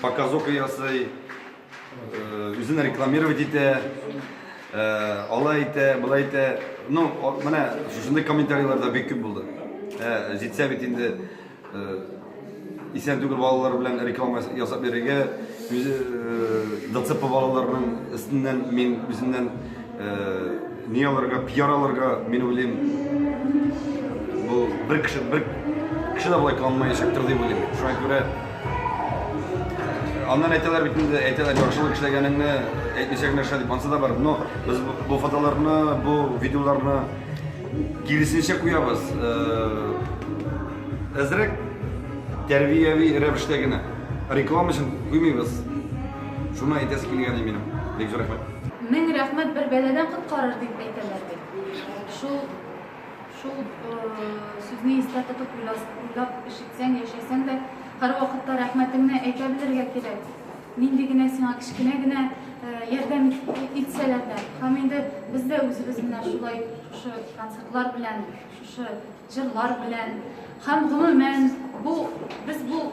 показуха ясый, үзен рекламировать итә, алай итә, болай итә. Ну, менә шушындый комментарийлар да бик күп булды. Җитсә бит инде исән түгел балалар белән реклама ясап бирергә, үзе ДЦП балаларының өстеннән мин үземнән ни алырга, пиар алырга, мин уйлыйм, бу бер кеше, бер кеше дә болай кыланмаячактыр дип уйлыйм. Шуңа күрә аннан әйтәләр бит инде, әйтәләр, яхшылык эшләгәнеңне әйтмичә генә эшлә дип, ансы да бар. Но без бу фотоларны, бу видеоларны киресенчә куябыз. Әзрәк тәрбияви рәвештә генә. Реклама өчен куймыйбыз. Шуны әйтәсе килгән минем. Бик зур рәхмәт. Мең рәхмәт, бер бәладән коткарыр дип әйтәләр бит. Шул шул сүзне истә тотып уйлап эш итсәң, яшәсәң дә, һәрвакытта рәхмәтеңне әйтә белергә кирәк. Нинди генә сиңа кечкенә генә ярдәм итсәләр дә. Һәм инде без дә үзебез менә шулай шушы концертлар белән, шушы җырлар белән һәм гомумән бу без бу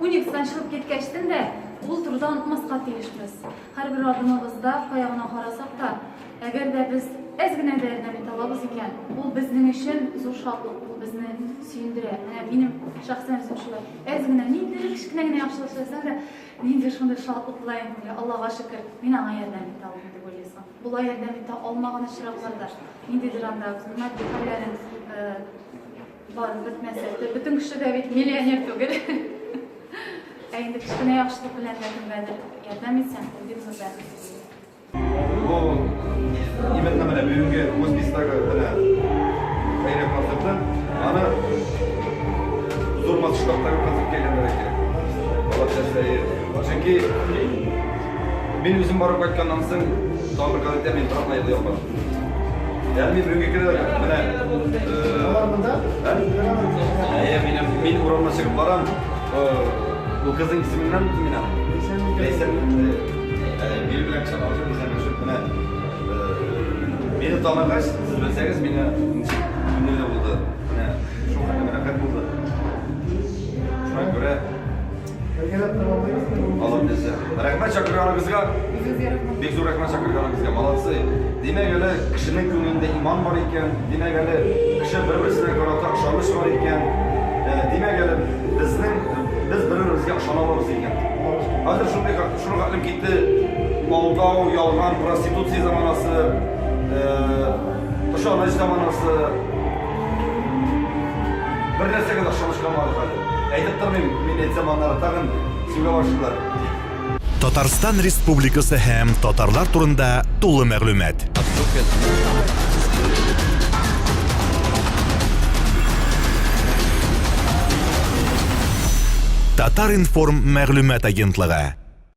Уникстан чыгып киткәчтен дә ул турыда онытмаска тиешбез. Һәрбер адымыбызда, кая гына карасак та, әгәр дә без әз генә дә ярдәм итә алабыз икән, ул безнең өчен зур шатлык, ул безне сөендерә. Менә минем шәхсән үзем шулай. Әз генә, ниндидер кечкенә генә яхшылык эшләсәң дә, ниндидер шундый шатлык була инде. Аллага шөкер, мин аңа ярдәм итә алдым дип уйлыйсың. Болай ярдәм итә алмаган очраклар да, ниндидер анда үзенең матди хәлләрен барып бетмәсә, бөтен кеше дә бит миллионер түгел. Ә инде кечкенә яхшылык белән дә кемгәдер ярдәм итсәң, ул бик зур бәхет. Бу именно менә бүгенге хоспистагы менә хәйрия концерты, аны зур масштабтагы концертка әйләндерергә кирәк. Алла теләсә, чөнки мин үзем барып кайтканнан соң тагын бер концертта мин тагын елый алмадым. Әле мин бүгенге көндә менә Алар монда? Әйе, мин мин урамнан чыгып барам. Ул кызның исеменнән мин аны. Ләйсән. Мин белән кочаклашып, исәнләшеп менә мине таныгач, сез белсәгез, мине ничек күңелле булды. Менә шул хәтле рәхәт булды. Шуңа күрә Бергәләп тәмамлыйбыз. Алла бирсә. Рәхмәт чакырганыгызга. Бик зур рәхмәт чакырганыгызга. Молодцы. Димәк, әле кешенең күңелендә иман бар икән. Димәк, әле кеше бер-берсенә карата ышаныч бар икән. Э, димәк, әле безнең без бер-беребезгә ышана алабыз икән. Хәзер шундый шуны хәтлем китте. Алдау, ялган, проституция заманасы, э, ышаныч заманасы. Бер нәрсәгә дә ышаныч калмады хәзер. Әйтеп тормыйм, мин әйтсәм аннары тагын сүгә башлыйлар. Татарстан Республикасы һәм татарлар турында тулы мәгълүмат. Татар-информ мәгълүмат агентлыгы.